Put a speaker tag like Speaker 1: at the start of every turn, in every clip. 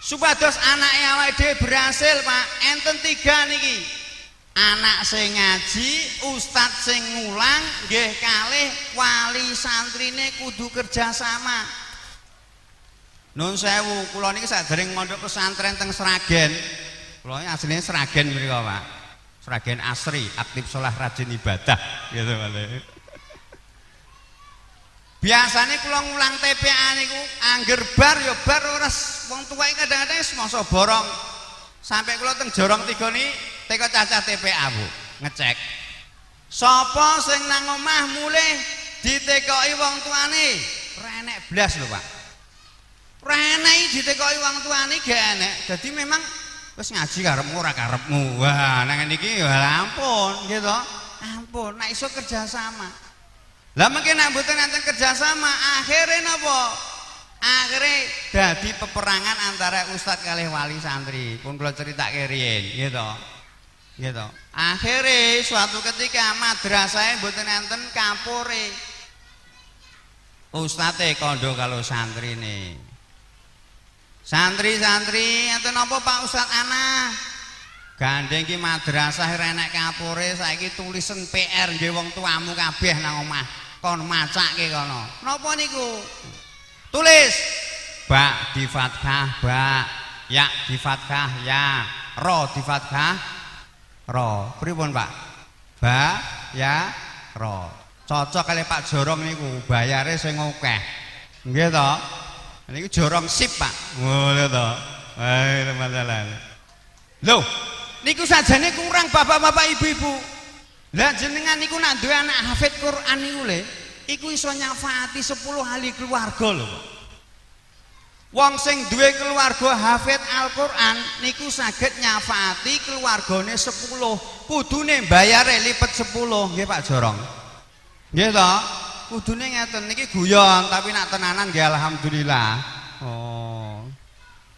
Speaker 1: Supados anake awake dhewe berhasil, Pak, enten 3 niki. Anak sing ngaji, ustad sing ngulang, nggih kalih wali santrine kudu kerjasama. Nun sewu, kula niki sadèrèng mondok pesantren teng Sragen. Kula ini asline Sragen mriku, Pak. Sragen asri, aktif sholah rajin ibadah gitu Pak. Biasane kula ngulang TPA niku angger bar ya bar ora wong tuwek kadang-kadang wis masa borong. Sampai kula teng Jorong 3 niki teko cacah TPA, Bu, ngecek. Sapa sing nang omah mulih ditekoki wong tuane? Ora enek blas lho, Pak. Ora enek ditekoki wong tuane gak enek. Dadi memang wis ngaji karepmu ora karepmu. Wah, nang niki ya ampun nggih to. Ampun, nek iso kerjasama. Lah mungkin nek mboten enten kerjasama, akhire napa? Akhire dadi peperangan antara ustad kalih wali santri. Pun kula critake riyin, nggih to. Nggih to. Akhire suatu ketika madrasahe mboten enten kapure. Ustate kandha karo santrine. Santri-santri enten napa Pak Ustad ana? Gandeng ki madrasah ora enek kapure, saiki tulisen PR nggih wong tuamu kabeh nang omah. Kon macake kono. Napa niku? Tulis ba di fathah ba, ya di fathah ya, ro di fathah ro. Pripun Pak? Ba ya ro. Cocok kali Pak Jorong niku, bayare sing akeh. Nggih to? Niku jorong sip, Pak. Ngono to. Eh, masalah. Lho, niku sajane kurang bapak-bapak ibu-ibu. Lah jenengan niku nak duwe anak hafid Quran niku le, iku iso nyafaati 10 ahli keluarga lho, Pak. Wong sing duwe keluarga hafid Al-Qur'an niku saged nyafaati keluargane 10. Kudune bayare lipet 10, nggih Pak Jorong. Nggih to? Kudune ngeten niki guyon, tapi nak tenanan nggih alhamdulillah. Oh.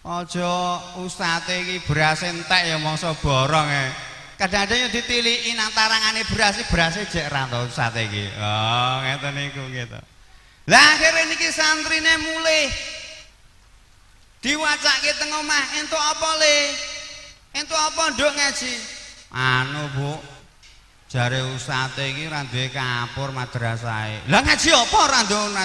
Speaker 1: Aja ustate iki beras entek ya mangsa borong e. Kadang-kadang yo ditiliki nang tarangane beras, berase jek ra to ustate iki. Oh, ngeten niku gitu. Lah akhire niki santrine mulih. Diwacake teng omah, entuk apa le? Entuk apa nduk ngaji? Anu, Bu. Jare ustate iki ora duwe kapur madrasahe. Lah ngaji apa ora duwe?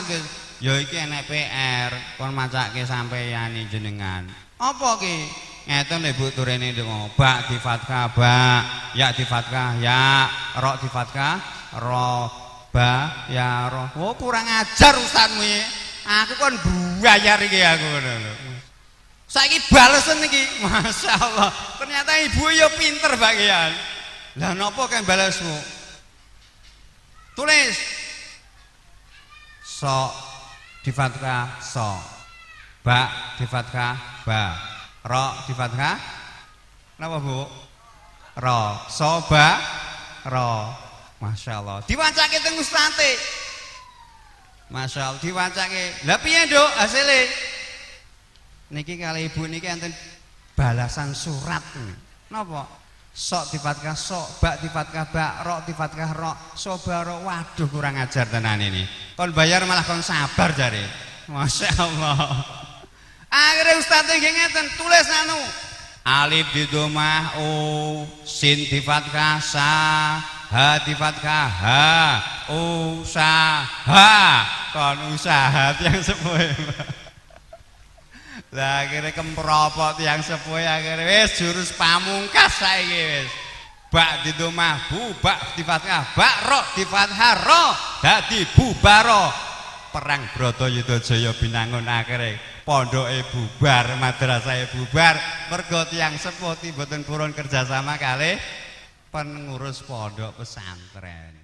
Speaker 1: Ya iki enek PR, kon macake sampeyane jenengan. Apa ki? Ngeten lho Bu turene ndonga. Ba di fathah ba, ya di fathah ya, ro di fathah ro, ba ya ro. Oh kurang ajar ustadmu iki. Aku kon bayar iki aku ngono lho. Saiki balesen iki. Masyaallah. Ternyata ibu ya pinter bagian. Lah napa kang balesmu? Tulis. So di fathah so. Ba di fathah ba. Ro di fathah napa Bu? Ro. So ba ro. Masyaallah. Diwacake teng ustate. Masyaallah diwacake. Lah piye Nduk hasile? Niki kali ibu niki enten balasan surat. Napa? Sok di fathah sok, bak di fathah bak, rok di fathah rok, sobaro. Waduh kurang ajar tenan ini. Kon bayar malah kon sabar jare. Masya Allah. Akhirnya ustadz nggih ngeten, tulis anu. Alif di domah u, sin di fathah sa, ha di fathah ha, usaha. Kon usaha tiyang sepuh. Lah akhirnya kempropok tiyang sepuh akhirnya wis jurus pamungkas saiki wis. Bak di domah bu, bak di fathah bak, ro di fathah ro, dadi bubaro. Perang Bratayuda Jaya Binangun akhirnya pondoke bubar, madrasahe bubar, mergo tiyang sepuh mboten purun kerjasama kalih pengurus pondok pesantren.